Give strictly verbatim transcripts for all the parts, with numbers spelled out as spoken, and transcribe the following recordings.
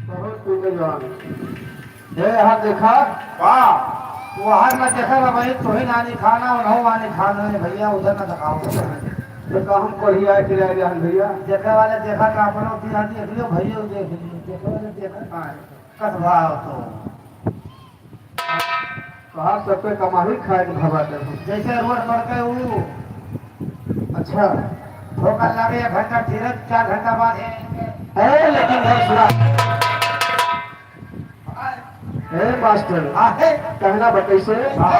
बहुत सुंदर जवान। ए, यहाँ देखा। का? वहाँ ना देखा ना भाई, तू ही नानी खाना, उन्हों वानी खाना है भैया, उधर ना दिखाओ। तो का हम कोढ़ी आए के ले गए हम भैया? देखे वाले देखा का अपनो दिया देख लियो, भैया देख लियो, देखे वाले देखा का है? कस भाव तो। तोहार सबके कमाही खाए के भवा दे। जैसे रोड पर के ऊ अच्छा। ठोकर लागे एक घंटा, फिर चार घंटा बाद। ए, लेकिन भाई सुना। ए, मास्टर। हाँ, है। कहना बा कैसे? हाँ।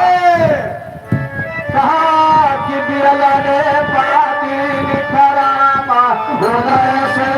कहा कि बिरला ने पाती लिखा रामा, बोला से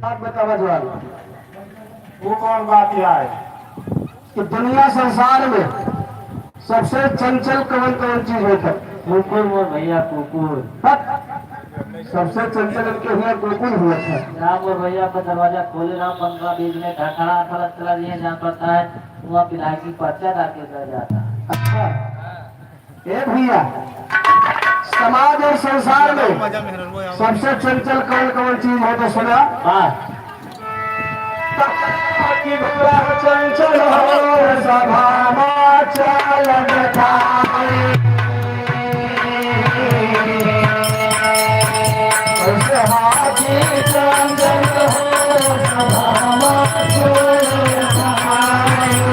बात बतावा जवान। वो कौन बात है? कि दुनिया संसार में सबसे चंचल कवन कवन चीज होत है? कुकुर मोर भैया, कुकुर। हट। सबसे चंचल इनके हुआ कुकुर हुआ था। राम मोर भैया का दरवाजा खोले, राम पंद्रह बीस में खड़ा खड़ा चला दिए, जहाँ पड़ता है वहाँ पिलाई की पर्चा डाल के कर जाता है। अच्छा। ए भैया, समाज और संसार में सबसे चंचल कौन कौन चीज है तो सुना। वाह। कि घोड़ा चंचल हो सभा मा चाल देखावे। ऐसे हाथी चंचल हो सभा मा चाल देखावे।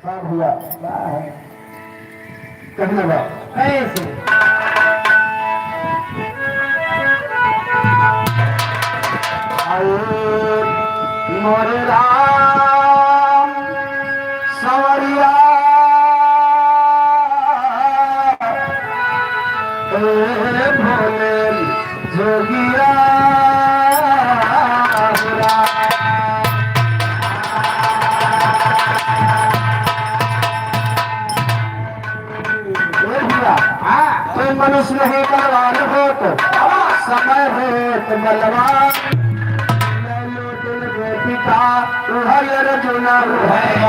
वाह भैया, वाह। कहने बा। ऐसे। आए मोरे राम सवरिया, ए भोले जोगिया। ए भैया, हाँ। कोई मनुष्य नहीं बलवान होत, समय होत बलवान। मैं लूट लूट पिता, उहय अर्जुन उहय।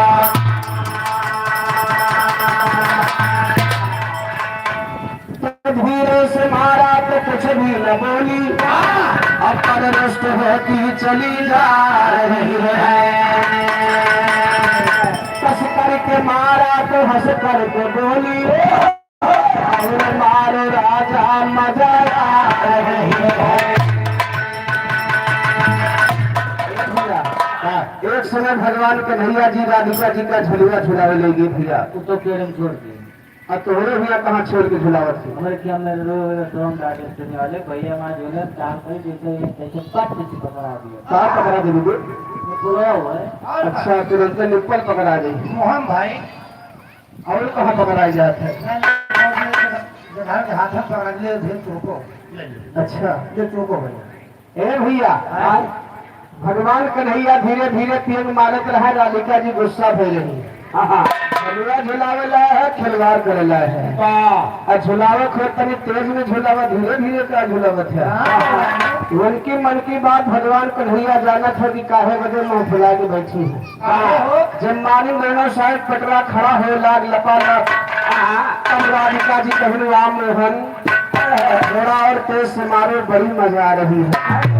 तो धीरे से मारा तो कुछ भी न बोली, अब पर रुष्ट होती चली जा रही है। कस करके मारा तो हंस करके बोली, और मारो राजा मजा आ रही है। हाँ, एक समय भगवान कन्हैया जी राधिका जी का झुलुआ झुलावे ले गए भैया। वो तो पेड़ में छोड़ दिए। अब तोहरे भैया कहाँ छोड़ के झुलावत है? हमरे क्या मेरे रो-, रो-, रो-, डाटे सुनने वाले भैया माँ झूले काम करी जैसे, जैसे पट से पकड़ा दिया। का पकड़ा दे दीदी? ये पूरा हुआ है। अच्छा, तुरंत निप्पल पकड़ा दे। मोहन भाई। और कहाँ पकड़ा जात है? घर के हाथ में पकड़ा ले, फिर चोको। अच्छा। ये चोको भैया। ए भैया, हाँ। भगवान कन्हैया धीरे धीरे पेंग मारत रहे, राधिका जी गुस्सा भय रही। हाँ, हाँ। झुलुआ झुलावे लाए है, खिलवाड़ करे लाए है। वाह। आ झुलावे खोर तनी तेज में झुलावा, धीरे धीरे का झुलावत है। हाँ। उनकी मन की बात भगवान कन्हैया जानत है कि काहे वजह मुंह फुला के बैठी है। काहे हो? जब मानिंद्र साहेब पटरा खड़ा हो लाग लपालप, तब राधिका जी कहिन, "वाह मोहन, थोड़ा और तेज से मारो, बड़ी मजा आ रही है।" अरे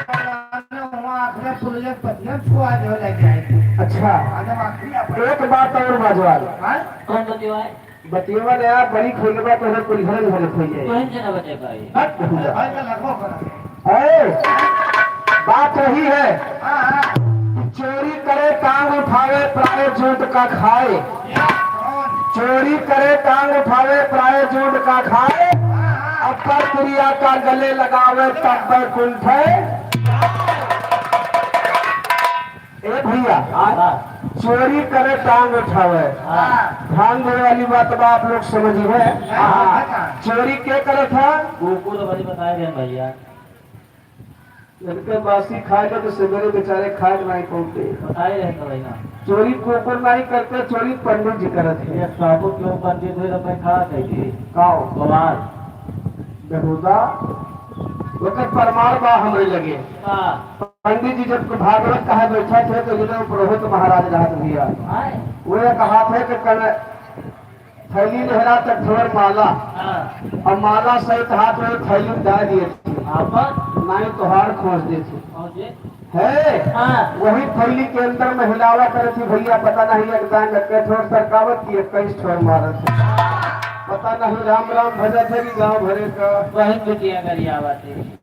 भगवान, वहाँ आँख में फूल के पतिया छुआ जो लग जाए। अच्छा, आगे आँख में अपने एक बात और बजवाल। हाँ? कौन बतिया है? बतियवा नया बड़ी खोलबा तोहरे कुल घरन घरे खोइए। तोहन से ना बचे पाई। हट, भूला। भाई का लगभग बना। ए, बात वही है। हाँ, हाँ। चोरी करे टांग उठावे प्राय जूट का खाए। कौन? चोरी करे टांग उठावे प्राय जूट का खाए। हाँ, हाँ। अपर पुरिया का गले लगावे तब बैकुंठ है। ए भैया, हाँ। चोरी करे टांग उठावे। हाँ। ध्यान देवे वाली बात बा, आप लोग समझिए। हाँ। चोरी के करे था? कुकुर वाली बताए रहे भैया। इनके बासी खाए के तो सवेरे बेचारे खाए के नहीं पहुंचे। बताए रहे तो भैया। चोरी कुकुर नहीं करते, चोरी पंडित जी करत है। ये साबुन क्यों पंडित हुए तो मैं खड़ा कर दिए। काओ? गवार। बेहुदा। ओकर प्रमाण बा हमरे लगे। हाँ। पंडित जी जब भागवत कहे बैठा थे, तो जिन्हें पुरोहित महाराज रहत भैया। हाँ। वो ये कहा थे कि कन-, थैली लहरा तक थोड़ माला। हाँ। और माला सहित हाथ में थैली डाल दिए थे। आपन? नहीं तो हार खोज दे थे। खोजे? है? हाँ। वही थैली के अंदर में हिलावा करे थी भैया, पता नहीं एक दांग के ठोर सरकावत की इक्कीस ठोर मारत थी। पता नहीं राम राम भजत है कि गांव भरे का। वही बिटिया गरियावत है।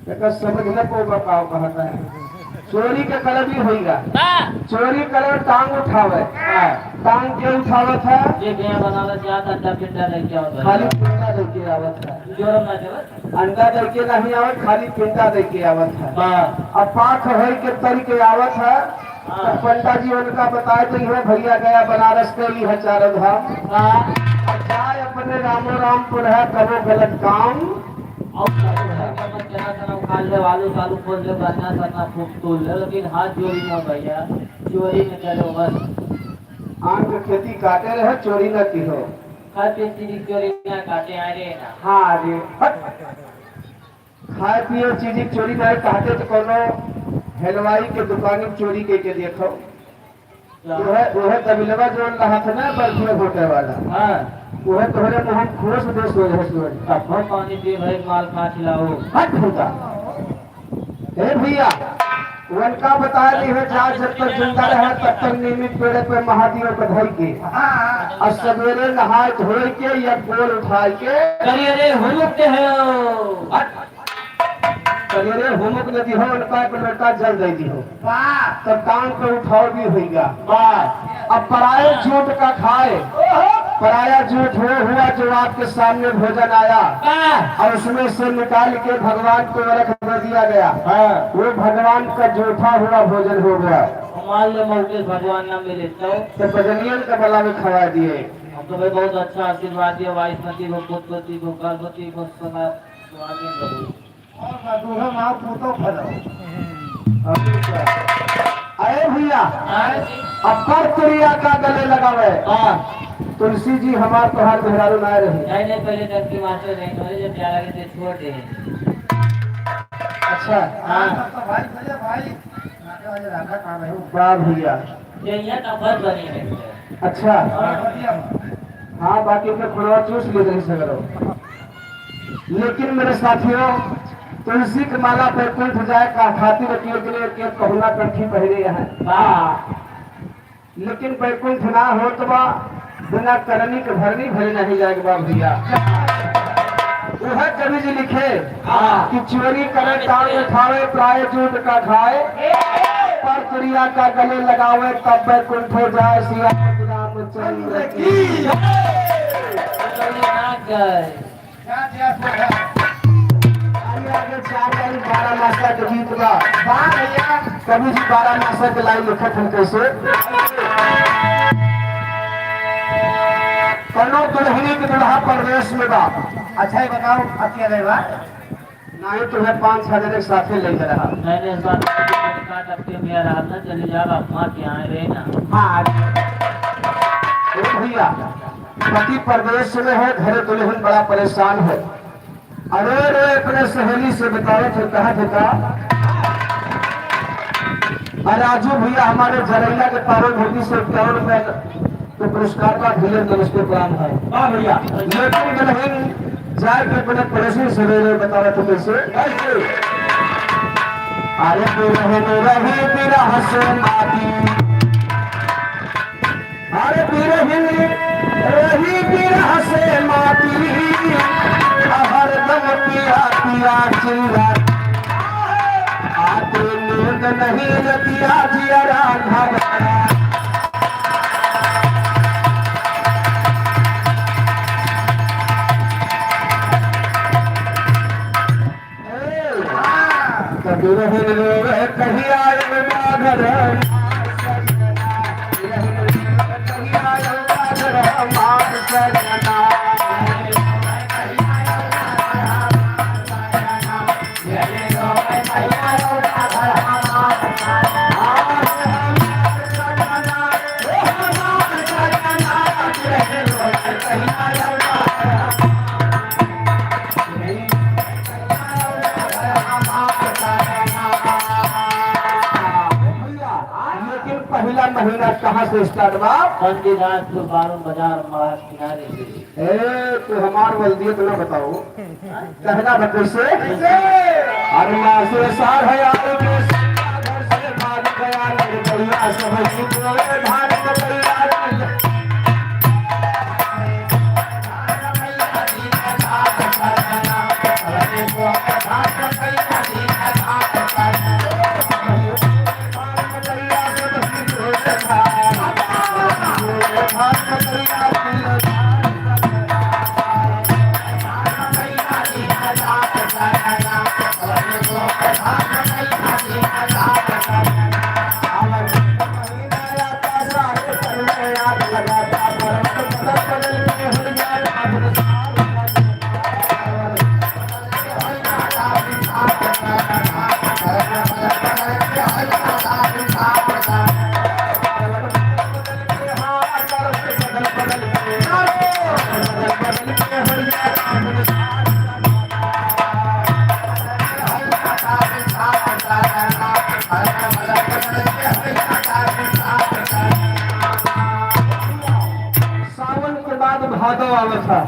एकर समझ न पउबा का कहत है। चोरी के करब ई होइगा। का? चोरी करे टांग उठावे। हाँ। टांग के उठावत है? जे गया बनावत जात, अंडा पिंडा लेके आवत है। खाली पिंडा लेके आवत है। जोरम ना देवत। अंडा लेके नहीं आवत, खाली पिंडा लेके आवत है। हाँ। अब पाख होई के तरी के आवत है। हाँ। तो पंडा जी उनका बताए तो यह भैया गया बनारस के लिए है चारों धाम। हाँ। अब जाए अपने रामो राम पुरह करो गलत काम। और का है, अपन चना चना उखाड़ ले, आलू सालू खोल ले, गन्ना सन्ना खूब तोड़ ले, लेकिन हाथ चोरी ना भैया, चोरी न करो बस। आम के खेती काटे रहे, चोरी न किहो। खाए पिए चीज चोरी ना काटे, आ रे ना। हाँ रे, हट। खाए पिए चीज चोरी ना काटे तो कोनो हलवाई के दुकान चोरी के, के देखो। उहे, उहे दबिलवा जोन रहत ना, बर्फिया घोटे वाला। हाँ। उहे तोहरे मुँह में खोस दे सोझे सोझे। तब हम पानी पिए भाई, माल खा खिलाओ। हट भूता। ए भैया, उनका बता दी है, जा जब तक जिंदा रहे, तब तक नीम के पेड़ पे महादेव को धई के। और सवेरे नहाए धोए के या गोल उठाए के। करिए रे, हुलुक के है। हट। करिए रे, हुमुक न दिहो, उनका एक लोटा जल दे दिहो। वाह। तब टांग पे उठाव भी होइगा। वाह। अब पराया जूठ का खाए, ओहो। पराया जूठ वो हुआ जो आपके सामने भोजन आया वाह। और उसमें से निकाल के भगवान को रख दे दिया गया। हाँ। वो भगवान का जूठा हुआ भोजन हो गया। मान ले मौके भगवान ना मिले तो? तो बजनियन का बला में खवा दिए। हम तो भाई बहुत अच्छा आशीर्वाद दिया, वाइसमती को, पुत्रवती को, गर्भवती को, सदा स्वामी रहो। और दूल्हा माँ पूतो फलो। अरे भैया, हाँ जी। अब पर तुरिया का गले लगावे। हाँ। तुलसी जी हमार तोहार मेहरारू ना रही। नहीं, नहीं, पहले डंकी मारते नहीं, पहले जब प्याला के छोड़ दे। अच्छा। हाँ। तो भाई, भैया, भाई। वाह भैया। ये यहाँ का बस बनी है। अच्छा। हाँ, भैया। हाँ, बाकी में खुड़वा चूस ले रही सगरो। लेकिन मेरे साथियों, तुलसी के माला बैकुंठ जाए का खातिर के लिए के पहुना कंठी पहने हैं। वाह। लेकिन बैकुंठ ना होत बा, बिना करनी के भरनी भरे नहीं जाए बा भैया। वह कवि जी लिखे हाँ। कि चोरी करे टांग उठावे, पराए जूठ का खाए, पर तुरिया का गले लगावे, तब बैकुंठ हो जाए। सिया रामचंद्र की। जय। आगे, आगे चार लाइन बारह मासा के गीत बा। वाह भैया। कवि जी बारह मासा के लाइन लिखत हन कैसे? कौनो दुल्हनी के दुल्हा परदेश में बा। अच्छा, ये बताओ, अब क्या रहे बा? नहीं तो है पाँच हजार एक साथे ले रहा। नहीं, नहीं, इस बात को तो काट अब के मेरा हाथ ना चली जाएगा, अम्मा के यहाँ रहे ना। हाँ। ए भैया, पति परदेश में है, घरे दुल्हन बड़ा परेशान है। अरे रे, अपने सहेली से बतावे थे, कहा थे का? अरे राजू भैया हमारे जरैया के पावन धरती से इक्यावन रुपया तो पुरस्कार का ढीले नमस्ते प्रणाम है। वाह भैया। लेकिन दुल्हन जाए के अपने पड़ोसी से ले ले, बतावे थे कैसे? कैसे? अरे दुल्हन रही बिरह से माटी, अरे बिरहिन रही बिरह से माटी, हरदम पिया पिया चिल्ला। आते नींद नहीं रतिया जियरा घबरा। लेकिन पहिला महीना कहाँ से start बा? पंडित राजपुर बावन बाजार मार्ग किनारे से। ए, तू हमार वल्दियत ना बताओ। कहना बा कैसे? कैसे? अरे माँ से सार है आए के घर से भाग गया, लड़ गया सब ही बोले धान बटैया। सावन के बाद भादो आवत है।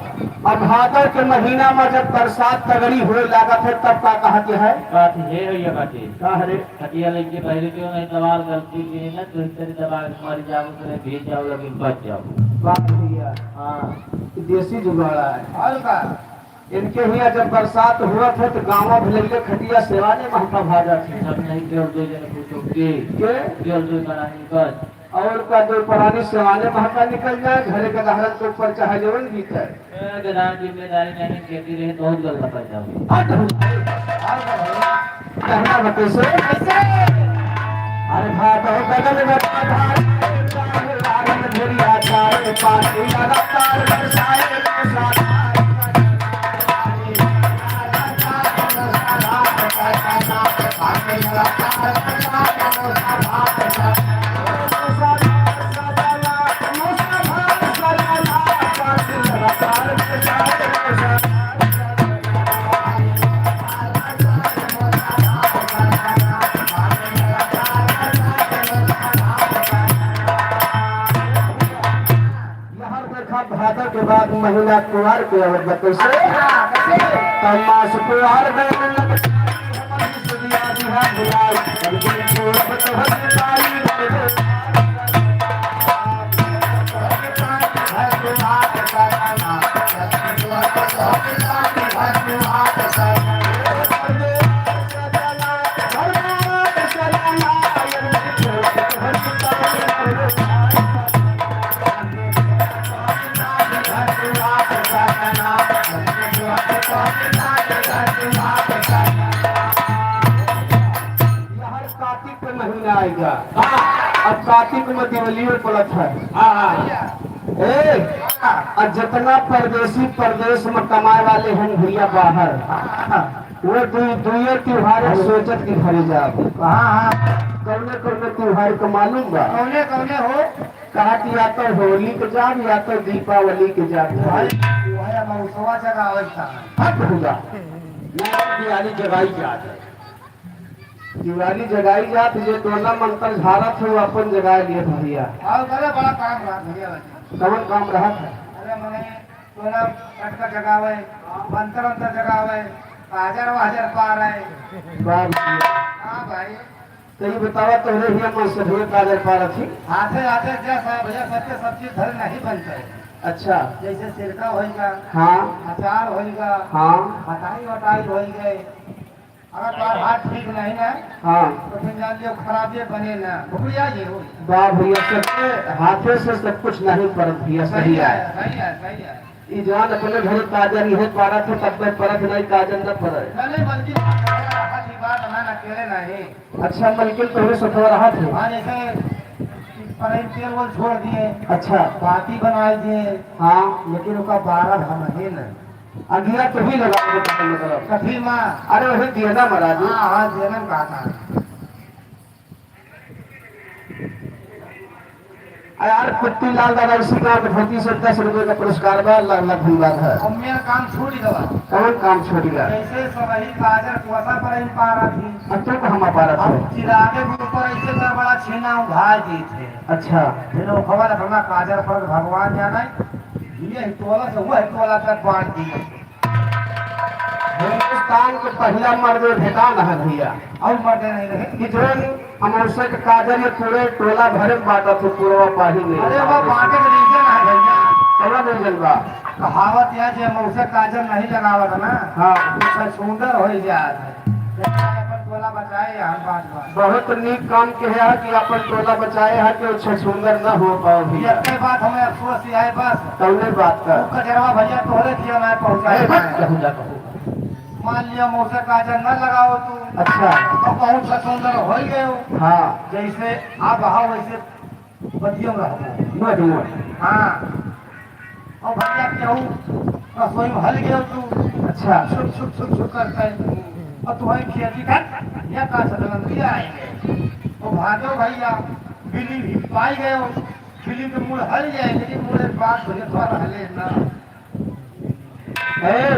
अब भादो के महीना में जब बरसात तगड़ी होए लागत है, तब का कहत है? बात ये है, ये बात है। का है रे? खटिया लेके पहले क्यों नहीं दबाल गलती की है ना, तू इस तरह दबा के मर जाओ, तो भीग जाओ, लेकिन बच जाओ। बात भैया। हाँ। देसी जुगाड़ा है। और का? इनके हियाँ जब बरसात हुआ था तो गाँव भले के खटिया सेवाने महका भागा थे। सब नहीं, केवल दो जने पूछो के? के? केवल दो जने ही बस। और का दो परानी सेवाने महका निकल जाए, घरे के दहरन के ऊपर चाहे जवन बीते। ए, गधा जिम्मेदारी नहीं, खेती रहे, बहुत गलत पैदा हुई। हट हो। कहना बा कैसे? कैसे? अरे भादो गगन में बाधार, लागल भेड़िया चारे पानी लगातार बरसाए के साथ। लहर देखा भादो के बाद महीना कुआर के आवत बा। कैसे? हाँ, कैसे? तमास कुआर में लग सुनिया दिहा बुलाए, अब दिन छोड़ब तोहर ताई। कार्तिक के महीना आएगा। हाँ। अब कार्तिक में दिवालियो पड़त है। हाँ, हाँ। ए, और जितना परदेसी परदेस में कमाए वाले हैं भैया बाहर, हाँ। वो दु-, दुए त्योहार सोचत कि घरे जाब। हाँ, हाँ। कौने कौने त्योहार के मालूम बा? कौने कौने हो? कहा कि या तो होली के जाब या तो दीपावली के जाब। भाई, वो है मौसवा जगावत था। हट हो जा। मैं दिवाली जगाई जात है। दिवाली जगाई जात, जे टोना मंतर झारत है, वो अपन जगाए लिए भैया। और करे बड़ा काम रहा भैया। कौन काम रहा था? अरे मने टोना पटका जगावे, मंतर अंतर जगावे, काजर वाजर पारे। बाप रे। हाँ भाई। तो ये बतावा तोहरे हिया मन से भैया काजर पारत ही? आते आते जैसा भैया सबके सब चीज घर नहीं बनता है। अच्छा। जैसे सिरका होइगा, हाँ। अचार होइगा, हाँ। खटाई वटाई होइगा, अगर तोहार हाथ ठीक नहीं ना, हाँ। तो फिर जान लियो खराबे बने ना, भुगड़िया ये हो। वाह भैया, सबके हाथे से सब कुछ नहीं परत भैया, सही सही है, है। सही है, सही है। ई जवान अपने घरे काजर इहे पारत है, तब में परत नहीं, काजर न पड़े। नहीं, नहीं, बल्कि हाथ ही बात ना, ना केले नहीं। अच्छा, मलकिन तोहरे सथवा रहत है? हाँ, जैसे पराइन तेल वोल छोड़ दिए। अच्छा। बाती बनाई दिए। हाँ। लेकिन ओका बारह हम है ना। अगिया तो ही लगा दे, मतलब। कथी माँ? अरे, वही दिया ना महाराज। हाँ, हाँ, दिया ना कहा था। आ यार, कुट्टी लाल दादा इसी गांव के धरती से दस रुपए का पुरस्कार बा, लाख लाख धन्यवाद है। अब मेरा काम छूट गवा। कौन काम छूट गया? जैसे सबही काजर कुआसा पर ही पारा थी। अब तो हम पारा अब थे। चिरागे के ऊपर ऐसे का बड़ा छेना उघार दी थे। अच्छा। फिर वो खबर अपना काजर पर भगवान जाने, ये टोला से वह टोला तक बांट दिए। हिंदुस्तान के पहिला मर्द भेटान है भैया। और मर्द नहीं रहे। कि जौन अमौसे के काजर ये पूरे टोला भरे में बांटत है, पूरा पाही में। अरे वो बांटे के reason है भैया। कौन reason बा? कहावत यह जे अमौसे काजर नहीं लगावत ना, हाँ। तो छछूंदर हो जात है। अपन टोला बचाए, हम बात बात। बहुत नीक काम के है कि अपन टोला बचाए है कि छछूंदर न हो पाओ भैया। ये बात हमें अफसोस ही है बस। कौने बात का? तू कजरवा भैया तोहरे दिया ना पहुँचाए ए, हैं। कहूँ जा, कहूँ। मान लिया मौसे काजर न लगाओ तू। अच्छा। तो बहुत छछूंदर हो ही गए हो। हाँ। जैसे आप हो वैसे बतियों रहो। मत, मत। हाँ। और भैया केहू रसोई में हल गयो तू। अच्छा। छुप, छुप, छुप, छुप करता है। और तुम्हारी खेती का या का सदन दिया आएंगे। और भागो भैया, बिल्ली भी पाई गयो। बिल्ली के मूड़ हल जाए, लेकिन मूड़े बात भैया थोड़ा हले ना। ए,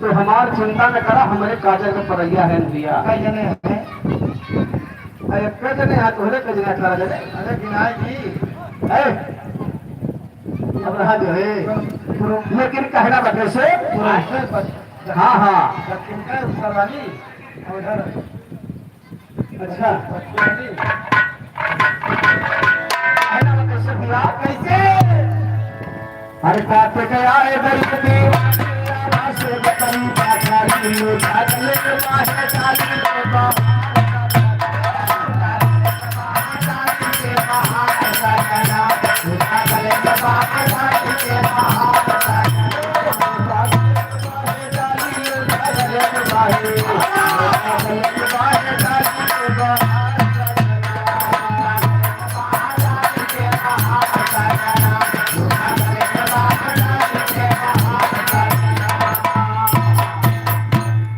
तू हमार चिंता न करा, हमरे काजर के परैया है भैया। कई जने हैं। अरे, के जने हाथ, तोहरे के जने हाथ लगा दे। अरे, विनायक जी। ए, अब रहा जो है। लेकिन कहना बटे से। हाँ, हाँ। दक्षिण का उत्तर वाली, उधर। अच्छा। कहना बटे से भैया, कैसे? अरे, बात के आए दर्द दीवाना, से बकरी बाजारी में जागले बाहे डाली रे बाबा।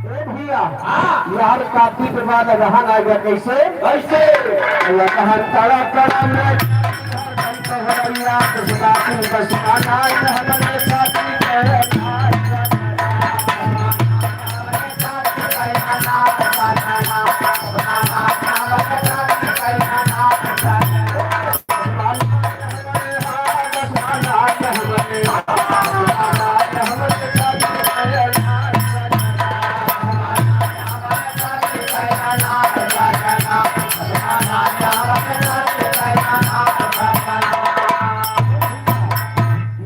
ए भैया, हाँ। यार, काफी के बाद रहन आ गया। कैसे? कैसे? अल्लाह कहन तड़ा तड़ा में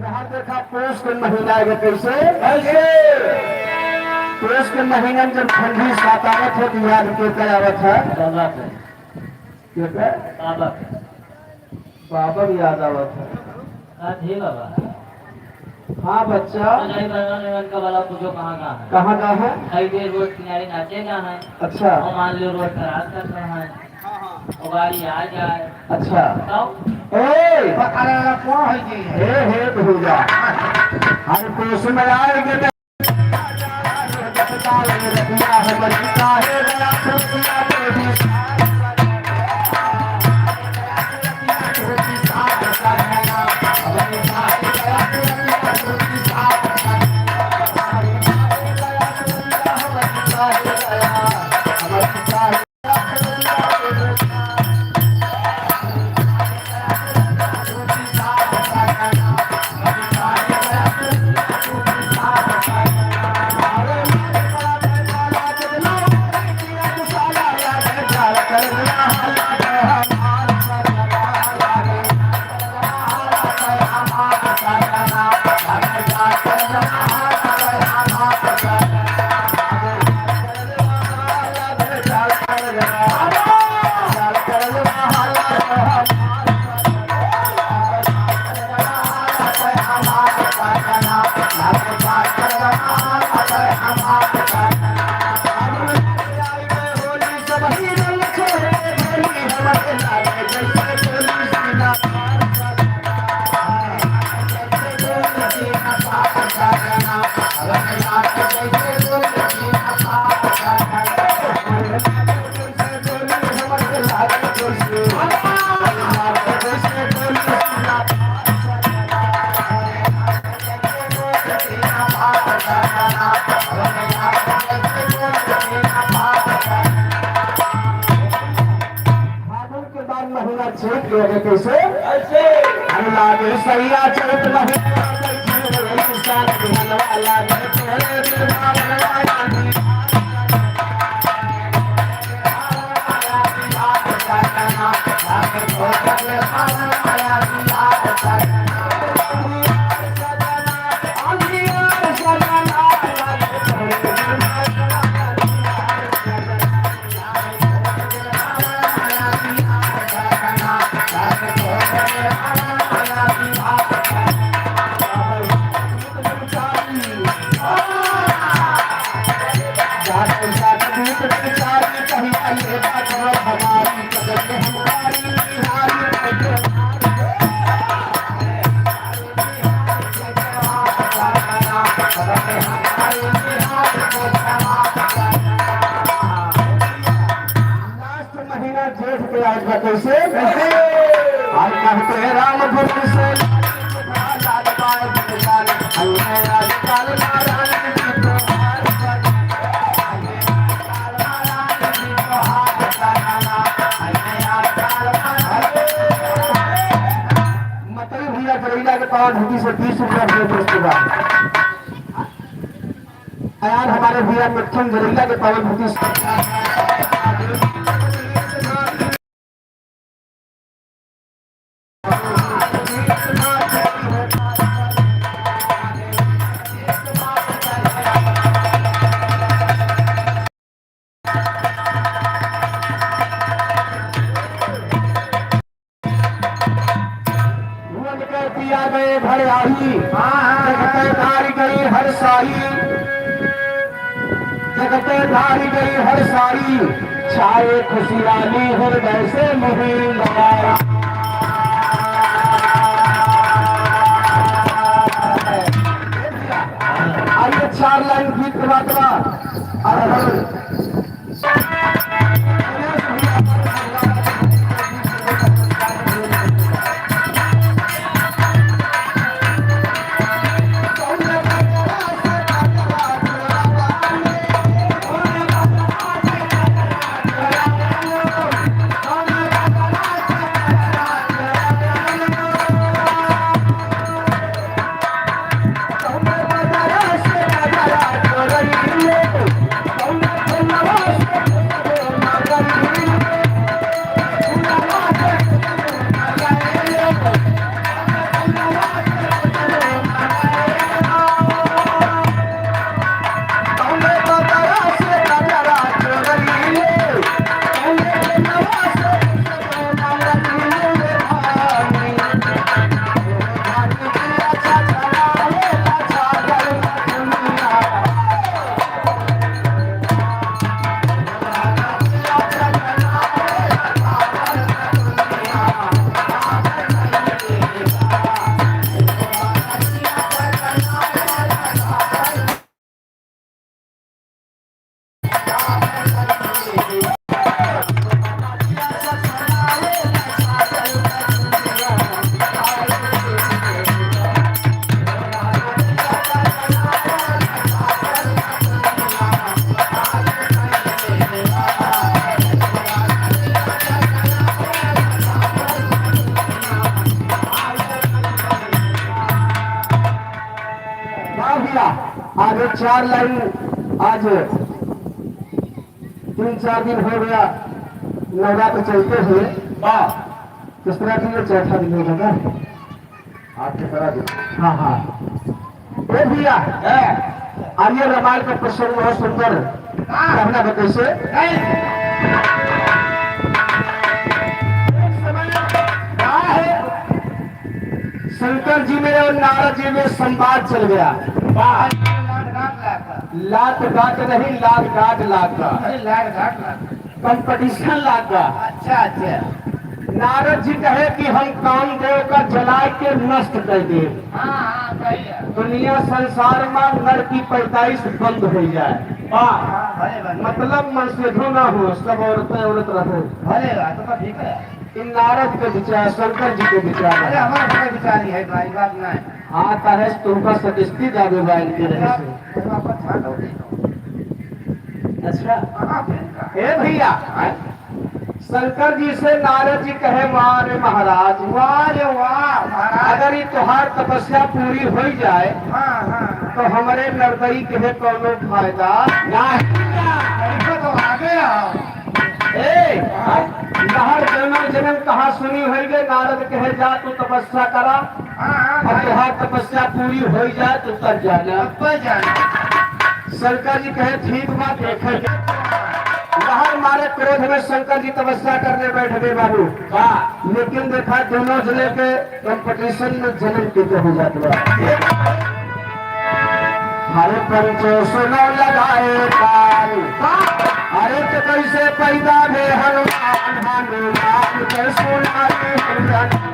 यहाँ देखा, पूस के महीना आएगा। कैसे? कैसे? पूस के महीना में जब ठंडी साथ आवत है, तो याद के का आवत है? बाबा के। के का? बाबा के। बाबा भी याद आवत है। का थे बाबा? हाँ बच्चा। तो नहीं बनवा लेवन का वाला पूछो कहाँ का है? कहाँ का है? कई देर रोड किनारे नाचे का है। अच्छा। और मान लो रोड क्रॉस कर रहा है। और गाड़ी आ जाए। अच्छा। तो? ए! अरे, अरे, कौन है जी? हे, हे भैया। हम पूस में आएंगे। फागुन के बाद महीना चैत के आगे कैसे? कैसे? अरे लागे सैया चैत महीना, लागे तोरे बिहार वाला। महीना जेठ के आज बा कैसे? कैसे? आज कहते हैं राम भक्त से पावन भक्ति से बीस रुपया दे दे उसके बाद। यार हमारे भैया मिथुन जरैया के पावन भक्ति से भुवन के पिया गए भरयाही, हाँ, हाँ, जगत धारी गई हर साई, जगत धारी गई हर साई, छाए खुशहाली हृदय से मोही लगाई। आइए चार लाइन गीत के बाद और वाह भैया, आज ये चार लाइन, आज तीन चार दिन हो गया नवरात्र चलते हुए। वाह। तीसरा दिन या चौथा दिन होगा क्या? आज तीसरा दिन। हाँ, हाँ। ए भैया, हैं? आइए रामायण का प्रसंग बहुत सुंदर। हाँ। कहना बा कैसे? हैं? एक समय क्या है? शंकर जी में और नारद जी में संवाद चल गया। बाहर लात गाट लाग गया। लात गाट नहीं, लात गाट लाग गया। अरे, लात गाट लाग गया। Competition लाग गया। अच्छा, अच्छा। नारद जी कहे कि हम कामदेव का जलाए के नष्ट कर दे। हाँ, हाँ, सही है। दुनिया संसार में नर की पैदाइश बंद हो जाए। वाह। हाँ, भले, भले। मतलब मनसेधो ना हो, सब औरतें औरत रहे। भले, बात तो ठीक है। ई नारद के विचार, शंकर जी के विचार अरे, है। हमारा कोई विचार नहीं है, भाई, बात ना है। हाँ, कहे तुमका सटिस्ती जावे बा इनके रहे से। हम आपका ध्यान रख देता हूँ। अच्छा। हाँ, फिर का? ए भैया, हाँ? शंकर जी से नारद जी कहे, "वाह रे महाराज, वाह रे वाह, महाराज। अगर ई तोहार तपस्या पूरी होई जाए, हाँ, हाँ। तो हमरे नरदई के कौनो फायदा नहीं।" नहीं, तो आगे आओ। ए, लहर जनम जनम कहासुनी होई गए, नारद कहे, "जा तू तपस्या करा।" हाँ, हाँ, अब भाई। तोहार तपस्या पूरी होई जाए तो तब जाना। तब जाना। शंकर जी कहे, "ठीक बा, देखे।" लहर मारे क्रोध में शंकर जी तपस्या करने बैठ गए बाबू। वाह। लेकिन देखा दोनों जने के competition में जनम के हो जात बा। हरे पंचो सुनो लगाए कान। अरे तो कैसे पैदा भे हनुमान, हनुमान के सुनाई हनुमान।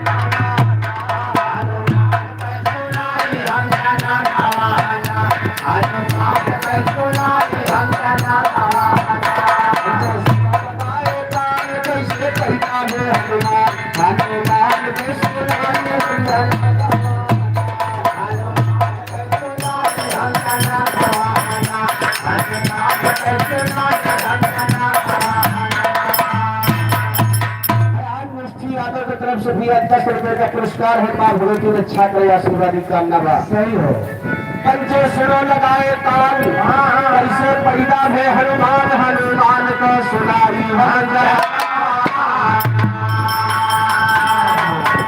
तरफ से भी दस रुपए का पुरस्कार है। माँ भगवती रक्षा करे, आशीर्वाद की कामना बा। सही हो। पंचे सुनो लगाए ताल, हाँ, हाँ। कैसे पैदा भे हनुमान, हनुमान को सुनाई है जय।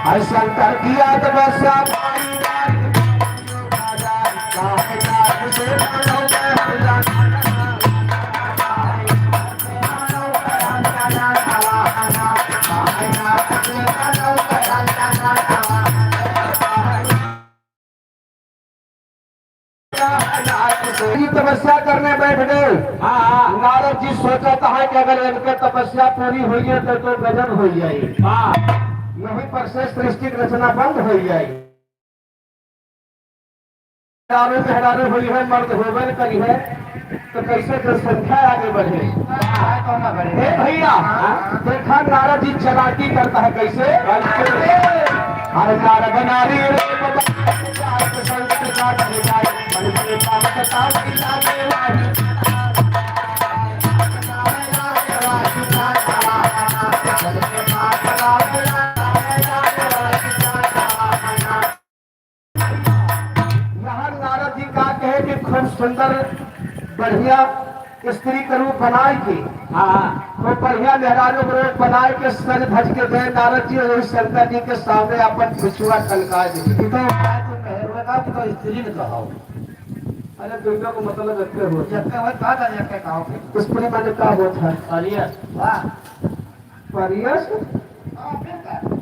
ऐसा कर दिया तपस्या। ये तपस्या करने बैठ गए। हाँ, हाँ। नारद जी सोचत है कि अगर इनके तपस्या पूरी हुई है तो, तो गजब हो जाए। हाँ। यहीं पर से सृष्टि की रचना बंद हो जाए। मेहरारू, मेहरारू होई है, मर्द होबे न करी है, तो कैसे जनसंख्या आगे बढ़े? हे भैया, देखा नारद जी चालाकी करता है कैसे? अरे नारद नारी रे बाबा, संत का बन जाए, बन के काम बताओ कि लागे वाही। यहाँ नारद जी का कहे कि खूब सुंदर, बढ़िया स्त्री के रूप बनाए के, हाँ। खूब बढ़िया मेहरारू के रूप बनाए के सज धज के गए नारद जी, वही शंकर जी के सामने अपन बिछुआ ठनकाए दे। ये तो आज मेहरुआ का तो स्त्री ने कहा हो। अरे, दोनों को मतलब एक हो। एक हो, का था, एक कहा हो। स्त्री माने का होत है? अरे, वाह। प्रेस,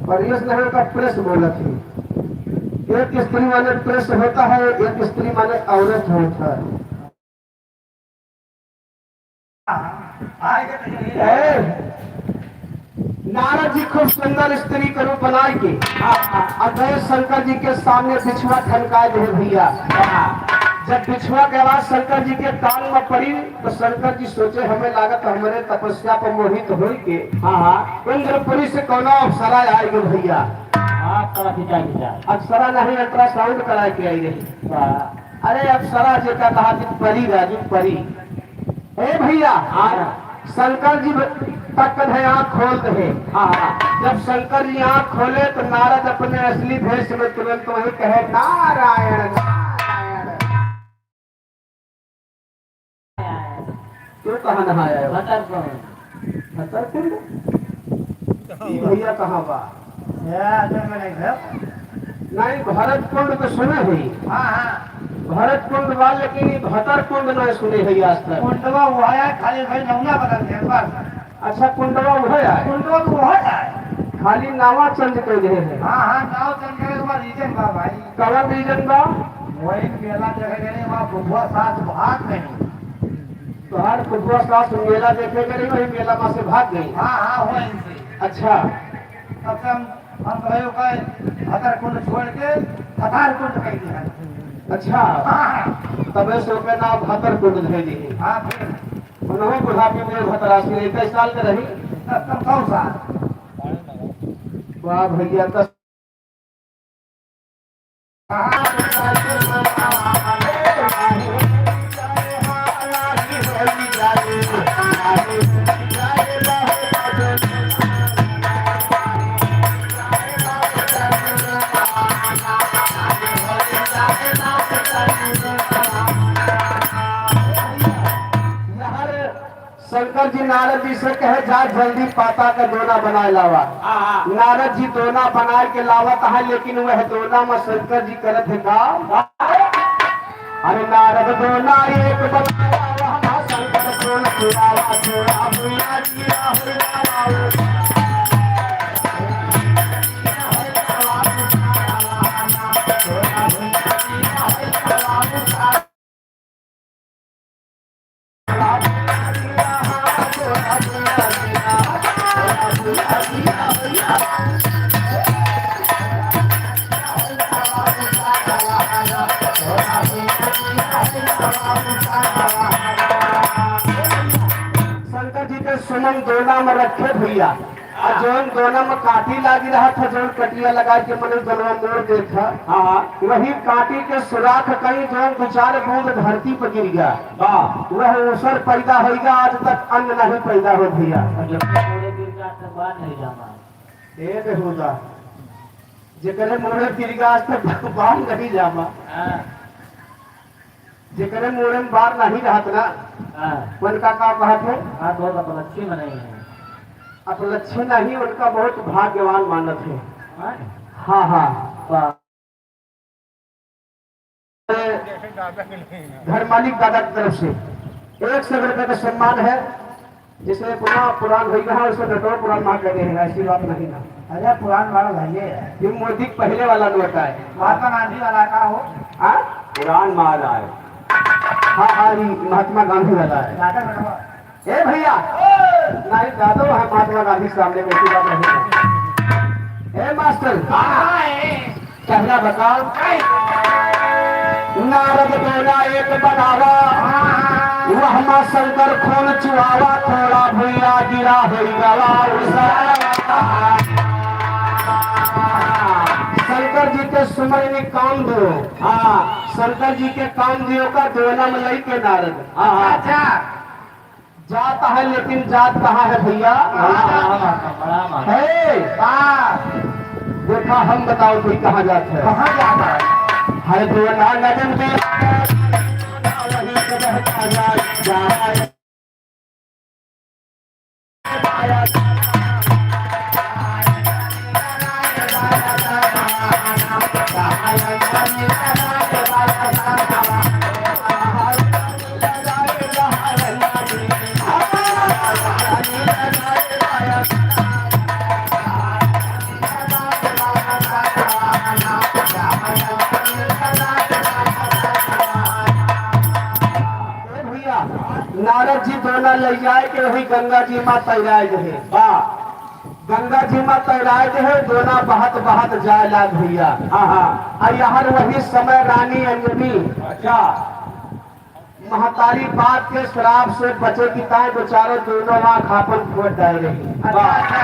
प्रेस नहीं होता, प्रेस बोलत ही। एक स्त्री माने प्रेस होता है, एक स्त्री माने औरत होता है। ए, नारद जी खूब सुंदर स्त्री के रूप बनाए के, और गए शंकर जी के सामने बिछुआ ठनकाए दे भैया। जब बिछुआ के आवाज शंकर जी के कान में पड़ी, तो शंकर जी सोचे, "हमें लागत हमरे तपस्या पर मोहित होई के हाँ, हाँ। इंद्रपुरी से कौनो अप्सरा आई गई भैया।" हाँ, तरह खिंचा, खिंचा। अप्सरा नहीं, अल्ट्रासाउंड करा के आई रही। वाह। अरे अप्सरा जेका कहा कि परी राजू, परी। ए भैया, हाँ। शंकर जी तक है, आँख खोल दे। हाँ, हाँ। जब शंकर जी आँख खोले तो नारद अपने असली भेष में तुरंत वही कहे, "नारायण, नारायण।" तू कहाँ नहाया है? भतर कुंड। भतर कुंड? ई भैया कहाँ बा? या, तो मैं नहीं गया। नहीं, भरत कुंड तो सुने हुई। हाँ, हाँ। भरत कुंड बा, लेकिन ई भतर कुंड नहीं सुने हुई आज तक। कुंडवा हुआ है, खाली भाई नमूना बदल गया, बस। अच्छा, कुंडवा उहे आए? कुंडवा तो उहे आए। खाली नावा चेंज कर दे हैं। हाँ, हाँ, नाव चेंज करे, ओकर रीजन बा भाई। कवन रीजन बा? वही मेला देखे गए, वहाँ बुढ़वा सास भाग गई। तोहार बुढ़वा सास मेला देखे गई, वही मेला में से भाग गई। हाँ, हाँ, वही से। अच्छा। तब से हम, हम कहे ओकर भतर कुंड छोड़ के फतार कुंड कह दिया। अच्छा। हाँ, हाँ। तबे से ओकर नाम भतर कुंड धर दी। हाँ, फिर। उन्हों बुढ़ापे में भतरासी रही, इक्कीस साल के रही। तब, तब कौन सा? वाह भैया, दस। शंकर जी नारद जी से कहे, "जा जल्दी पाता का दोना बनाए लावा।" हाँ, हाँ। नारद जी दोना बनाए के लावत है, लेकिन वह दोना में शंकर जी करत है का? अरे नारद दोना एक बनाया, वह शंकर दोना चुरावा, चुरा भैया जी राहुल बाबा। शंकर जी के सुमन दोना में रखे भैया। आ जौन दोना में कांटी लागी रहा था, जौन कटिया लगा के मने दोनवा मोड़ देत था, हाँ। वही कांटी के सुराख कहीं जौन दो चार बूंद धरती पर गिर गया। वाह। वह ऊसर पैदा होइगा, आज तक अन्न नहीं पैदा हो भैया। जब मोड़े गिर गया तो बात नहीं जाना। ए बेहुदा, जेकरे मुड़े तिरिगा आज तक बार नहीं जामा। हाँ। जेकरे मुड़े में बार नहीं रहत ना, हाँ। उनका का कहत है? हाँ, बहुत अपलच्छी मनई है। अपलच्छी नहीं, उनका बहुत भाग्यवान मानत है। हाँ। हाँ, हाँ। वाह। घर मालिक दादा की तरफ से एक सौ रुपए का सम्मान है। जैसे पुरान, पुरान होई रहा, वैसे नटवर पुरान मार लगे हैं, ऐसी बात नहीं ना। अरे, पुरान मार भैया है। ये मोदी के पहले वाला नोट है। महात्मा गांधी वाला का हो? हाँ? पुरान माल आए। हाँ, हाँ, ये महात्मा गांधी वाला है। दादा नटवर। ए भैया, नहीं, दादो है महात्मा गांधी के सामने में, ऐसी बात नहीं है। ए मास्टर, हाँ, हाँ, ए। पहला बताओ। नारद बोला एक बनावा, हाँ, हाँ। वह माँ शंकर खून चुआवा, थोड़ा भुइया गिरा होई गवा उसा। शंकर जी के सुमरनी काम दियो। हाँ, शंकर जी के काम दियो का दोना में लई के नारद। हाँ, हाँ। अच्छा। जाता है, लेकिन जात कहाँ है भैया? बड़ा माता, बड़ा माता। है। हाँ। देखा, हम बताओ कोई कहाँ जात है? कहाँ जाता है? है तो ना नजर में। वहीं पे रहता जा, जा। ए भैया, नारद जी दोना ले जाए के वही गंगा जी मा तैराए रहे। वाह। गंगा जी मा तैराए रहे, दोना बहत बहत जाए लाग भैया। हाँ, हाँ। आ यहाँ वही समय रानी अंजनी, अच्छा। महतारी बाप के श्राप से बचे की ताए बेचारो दोनों आँख आपन फोड़ डाल रही। अच्छा, अच्छा।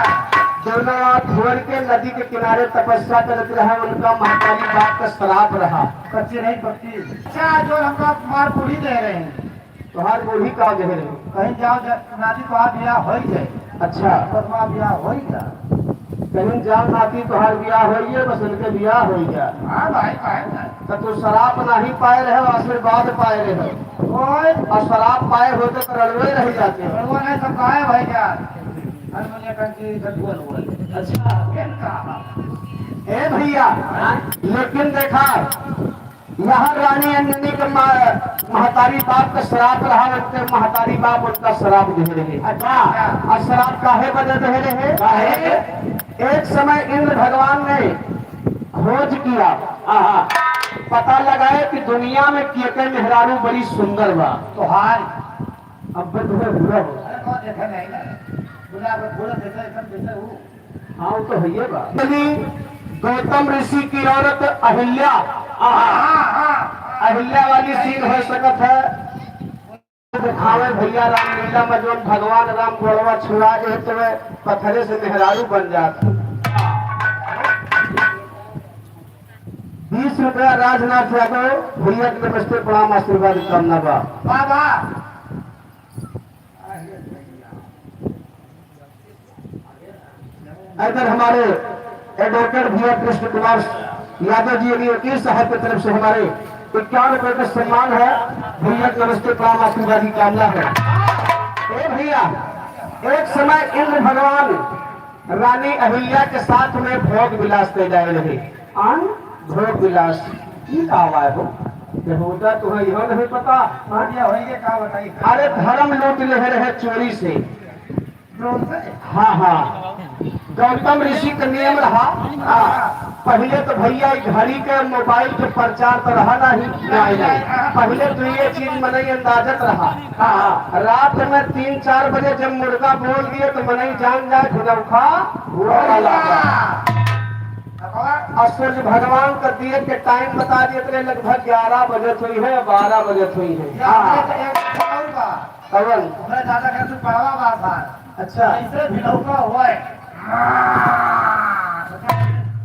दोनों आँख फोड़ के नदी के किनारे तपस्या करत रहे, उनका महतारी बाप का श्राप रहा। कच्ची नहीं पक्की। अच्छा, जो हमका मार पूरी दे रहे हैं। तोहार बूढ़ी का कहे रहे? कहीं जाओ जा-, नाती तोहार बियाह होई जाए। अच्छा। बस माँ बियाह होई जा। कहीं जाओ नाती तोहार बियाह होई है, बस इनके बियाह होई जा। हाँ भाई, काहे ना? तो तू श्राप नहीं पाए रहे, आशीर्वाद पाए रहे। ओए। और श्राप पाए होते तो रड़वे रह जाते। रड़वा नहीं तो काहे भाई जा? हरमोनिया कंठी सब बोल बोल। अच्छा। केन का? ए भैया, हाँ? लेकिन देखा, यहाँ रानी अंजनी के मा-, महतारी बाप का श्राप रहा, उनके महतारी बाप उनका श्राप दे रहे। अच्छा। और श्राप काहे बदे दे रहे? काहे? एक समय इंद्र भगवान ने खोज किया, हाँ, हाँ। पता लगाए कि दुनिया में के के मेहरारू बड़ी सुंदर बा। तो हाय। अब तुम्हें बुरा हो। अरे, कौन देखे नहीं ना? बुला के बोले, देखे, एकदम देखे हूँ। हाँ, वो तो है ये बात। यदि गौतम ऋषि की औरत अहिल्या, हाँ, हाँ, हाँ। अहिल्या वाली सीन हो सकत है। दिखावे भैया रामलीला में जौन भगवान राम गोड़वा छुआ जे तो वे पत्थरे से मेहरारू बन जात। बीस रुपया राजनाथ यादव भैया के नमस्ते प्रणाम आशीर्वाद कामना बा। वाह, वाह। इधर हमारे एडवोकेट भैया कृष्ण कुमार यादव जी यानी वकील साहब की तरफ से हमारे इक्यावन रुपए का सम्मान है। भैया नमस्ते प्रणाम आशीर्वाद की कामना है। ए भैया, एक समय इंद्र भगवान रानी अहिल्या के साथ में भोग विलास के जाए रहे। आन भोग विलास की का हुआ है हो? बेहुदा तुम्हें यह नहीं पता। हाँ, ये होइए, का बताई? अरे धर्म लूट ले रहे चोरी से। हाँ, हाँ। गौतम ऋषि का नियम रहा। हाँ। पहिले तो भैया ई घड़ी के मोबाइल के प्रचार तो रहा नहीं। नहीं, नहीं। पहिले तो ये चीज मनई अंदाजत रहा। हाँ। रात में तीन चार बजे जब मुर्गा बोल दिए तो मनई जान जाए भुलौखा बोल रहा। और सूर्य भगवान का दिए के टाइम बता दिए तो लगभग ग्यारह बजे हुई है, बारह बजे हुई है। हाँ। कवन? हमरे दादा के तू पड़वा बा सार। अच्छा। ऐसे भिलौका होए।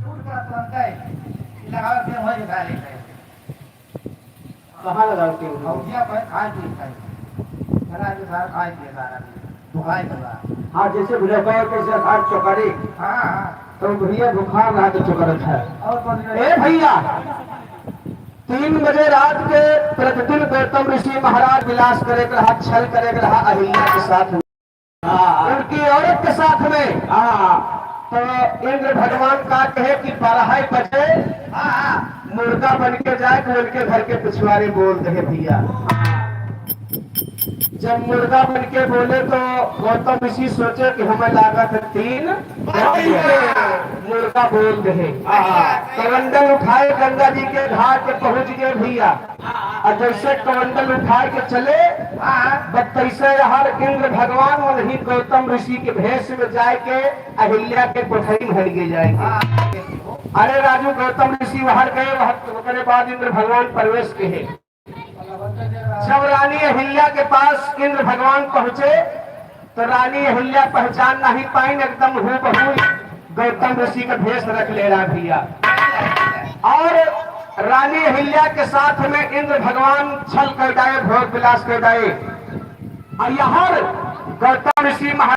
टूट पड़ा तुरंते। लगावे के होए दिखा लेते। कहाँ लगावे के होए? भौजिया पे खाए पिए खाए। चला के सार खाए पिए सारा दिन। दुखाए के बाद। हाँ, जैसे भिलौका हो, तैसे खाट चौकारी। हाँ, हाँ। तो भैया बुखार रहा तो चुकरत है। ए भैया, तीन बजे रात के प्रतिदिन गौतम ऋषि महाराज विलास करे के रहा, छल करे के रहा अहिल्या के साथ में। हाँ। उनकी औरत के साथ में। हाँ। तो इंद्र भगवान का कहे कि बारह बजे हाँ। मुर्गा बन के जाए तो उनके घर के पिछवारे बोल दे भैया। जब मुर्गा बन के बोले तो गौतम ऋषि सोचे कि हमें लागत है तीन बज गए। मुर्गा बोल दे। हाँ। कमंडल उठाए गंगा जी के घाट पे पहुंच गए भैया। और जैसे कमंडल उठाए के चले, बस तैसे यहाँ इंद्र भगवान वहीं गौतम ऋषि के भेष में जाए के अहिल्या के कोठरी में हट गए जाए के। अरे राजू, गौतम ऋषि वहां गए, वहां ओकरे बाद इंद्र भगवान प्रवेश के है। जब रानी अहिल्या के पास इंद्र भगवान पहुंचे तो रानी अहिल्या पहचान नहीं पाइन, एकदम हूबहू गौतम ऋषि का भेष रख ले रहा भैया। और रानी अहिल्या के साथ में इंद्र भगवान छल कर डाए, भोग विलास कर डाए। और यहाँ गौतम ऋषि महाराज